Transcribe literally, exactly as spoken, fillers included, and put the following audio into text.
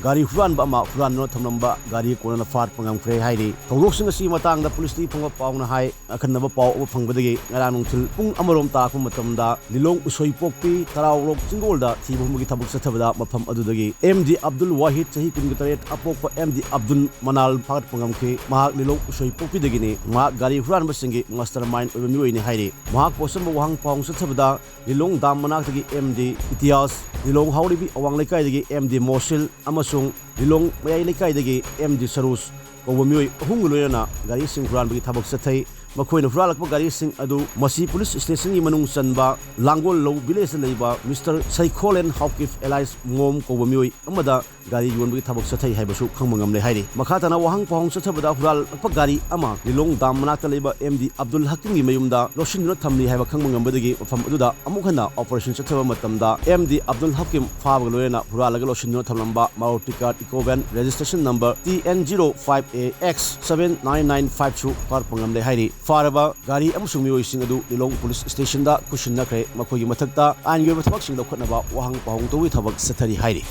ꯒꯥꯔꯤ ꯍꯨꯔꯥꯟꯕ ꯑꯃ ꯍꯨꯔꯥꯟꯗꯨꯅ ꯊꯝꯂꯝꯕ ꯒꯥꯔꯤ ꯀꯣꯟꯅꯅ ꯐꯥꯔꯠꯄ ꯉꯝꯈ꯭ꯔꯦ ꯍꯥꯏꯔꯤ꯫ ꯊꯧꯗꯣꯛꯁꯤꯡ ꯑꯁꯤꯒꯤ ꯃꯇꯥꯡꯗ ꯄꯨꯂꯤꯁꯇꯒꯤ ꯐꯪꯕ ꯄꯥꯎꯅ ꯍꯥꯏ, ꯑꯈꯟꯅꯕ ꯄꯥꯎ ꯑꯃ ꯐꯪꯕꯗꯒꯤ ꯉꯔꯥꯡ ꯅꯨꯡꯊꯤꯜ ꯄꯨꯡ ꯑꯃꯔꯣꯝ ꯇꯥꯔꯛꯄ ꯃꯇꯝꯗ ꯂꯤꯂꯣꯡ ꯎꯁꯣꯏꯄꯣꯛꯄꯤ ꯇꯔꯥꯎꯔꯣꯛ ꯆꯤꯡꯒꯣꯜꯗ ꯊꯤꯕ ꯍꯨꯝꯕꯒꯤ ꯊꯕꯛ ꯆꯠꯊꯕꯗ ꯃꯐꯝ ꯑꯗꯨꯗꯒꯤ ꯑꯦꯝ ꯗꯤ ꯑꯕꯗꯨꯜ ꯋꯥꯍꯤꯗ, ꯆꯍꯤ ꯀꯨꯟꯒ ꯇꯔꯦꯠ, ꯑꯄꯣꯛꯄ ꯑꯦꯝ ꯗꯤ ꯑꯕꯗꯨꯜ ꯃꯅꯥꯜ ꯐꯥꯒꯠꯄ ꯉꯝꯈꯤ꯫ ꯃꯍꯥꯛ ꯂꯤꯂꯣꯡ ꯎꯁꯣꯏꯄꯣꯛꯄꯤꯗꯒꯤꯅꯤ꯫ ꯃꯍꯥꯛ ꯒꯥꯔꯤ ꯍꯨꯔꯥꯟꯕꯁꯤꯡꯒꯤ ꯃꯥꯁꯇꯔ ꯃꯥꯏꯟ ꯑꯣꯏꯕ ꯃꯤꯑꯣꯏꯅꯤ ꯍꯥꯏꯔꯤ꯫ ꯃꯍꯥꯛꯄꯨ ꯑꯆꯝꯕ ꯋꯥꯍꯪ ꯄꯥꯎꯍꯪ ꯆꯠꯊꯕꯗ ꯂꯤꯂꯣꯡ ꯗꯥꯝ ꯃꯅꯥꯛꯇꯒꯤ ꯑꯦꯝ ꯗꯤ ꯏꯇꯤꯌꯥꯁ, ꯂꯤꯂꯣꯡ ꯍꯥꯎꯔꯤꯕꯤ ꯑꯋꯥꯡ ꯂꯩꯀꯥꯏꯗꯒꯤ ꯑꯦꯝ ꯗꯤ ꯃꯣꯁꯤꯜ ꯑꯃꯁꯨꯡ ꯂꯤꯂꯣꯡ ꯃꯌꯥꯏ ꯂꯩꯀꯥꯏꯗꯒꯤ ꯑꯦꯝ ꯗꯤ ꯁꯔꯨꯁ ꯀꯧꯕ ꯃꯤꯑꯣꯏ ꯑꯍꯨꯝꯒ ꯂꯣꯏꯅꯅ ꯒꯥꯔꯤꯁꯤꯡ ꯍꯨꯔꯥꯟꯕꯒꯤ ꯊꯕꯛ ꯆꯠꯊꯩ꯫ ꯃꯈꯣꯏꯅ ꯍꯨꯔꯥꯜꯂꯛꯄ ꯒꯥꯔꯤꯁꯤꯡ ꯑꯗꯨ ꯃꯁꯤ ꯄꯨꯂꯤꯁ ꯁ꯭ꯇꯦꯁꯟꯒꯤ ꯃꯅꯨꯡ ꯆꯟꯕ ꯂꯥꯡꯒꯣꯜ ꯂꯧ ꯚꯤꯂꯦꯖꯇ ꯂꯩꯕ ꯃꯤꯁꯇꯔ ꯁꯩꯈꯣꯂꯦꯟ ꯍꯥꯎꯀꯤꯐ ꯑꯦꯂꯥꯏꯁ ꯉꯣꯝ ꯀꯧꯕ ꯃꯤꯑꯣꯏ ꯑꯃꯗ ꯒꯥꯔꯤ ꯌꯣꯟꯕꯒꯤ ꯊꯕꯛ ꯆꯠꯊꯩ ꯍꯥꯏꯕꯁꯨ ꯈꯪꯕ ꯉꯝꯂꯦ ꯍꯥꯏꯔꯤ꯫ ꯃꯈꯥ ꯇꯥꯅ ꯋꯥꯍꯪ ꯄꯥꯎꯍꯪ ꯆꯠꯊꯕꯗ ꯍꯨꯔꯥꯜꯂꯛꯄ ꯒꯥꯔꯤ ꯑꯃ ꯂꯤꯂꯣꯡ ꯗꯥꯝ ꯃꯅꯥꯛꯇ ꯂꯩꯕ ꯑꯦꯝ ꯗꯤ ꯑꯕꯗꯨꯜ ꯍꯀꯤꯝꯒꯤ ꯃꯌꯨꯝꯗ ꯂꯣꯠꯁꯤꯟꯗꯨꯅ ꯊꯝꯂꯤ ꯍꯥꯏꯕ ꯈꯪꯕ ꯉꯝꯕꯗꯒꯤ ꯃꯐꯝ ꯑꯗꯨꯗ ꯑꯃꯨꯛ ꯍꯟꯅ ꯑꯣꯄꯔꯦꯁꯟ ꯆꯠꯊꯕ ꯃꯇꯝꯗ ꯑꯦꯝ ꯗꯤ ꯑꯕꯗꯨꯜ ꯍꯀꯤꯝ ꯐꯥꯕꯒ ꯂꯣꯏꯅꯅ ꯍꯨꯔꯥꯜꯂꯒ ꯂꯣꯠꯁꯤꯟꯗꯨꯅ ꯊꯝꯂꯝꯕ Maruti car Eeco van registration number T N zero five A X seven nine nine ꯐꯥꯏꯚꯁꯨ ꯐꯥꯔꯛꯄ ꯉꯝꯂꯦ ꯍꯥꯏꯔꯤ꯫ ꯐꯥꯔꯕ ꯒꯥꯔꯤ ꯑꯃꯁꯨꯡ ꯃꯤꯑꯣꯏꯁꯤꯡ ꯑꯗꯨ ꯂꯤꯂꯣꯡ ꯄꯨꯂꯤꯁ ꯁ꯭ꯇꯦꯁꯟꯗ ꯈꯨꯠꯁꯤꯟꯅꯈ꯭ꯔꯦ꯫ ꯃꯈꯣꯏꯒꯤ ꯃꯊꯛꯇ ꯑꯥꯏꯟꯒꯤ ꯑꯣꯏꯕ ꯊꯕꯛꯁꯤꯡ ꯂꯧꯈꯠꯅꯕ ꯋꯥꯍꯪ ꯄꯥꯎꯍꯪ ꯇꯧꯕꯒꯤ ꯊꯕꯛ ꯆꯠꯊꯔꯤ ꯍꯥꯏꯔꯤ꯫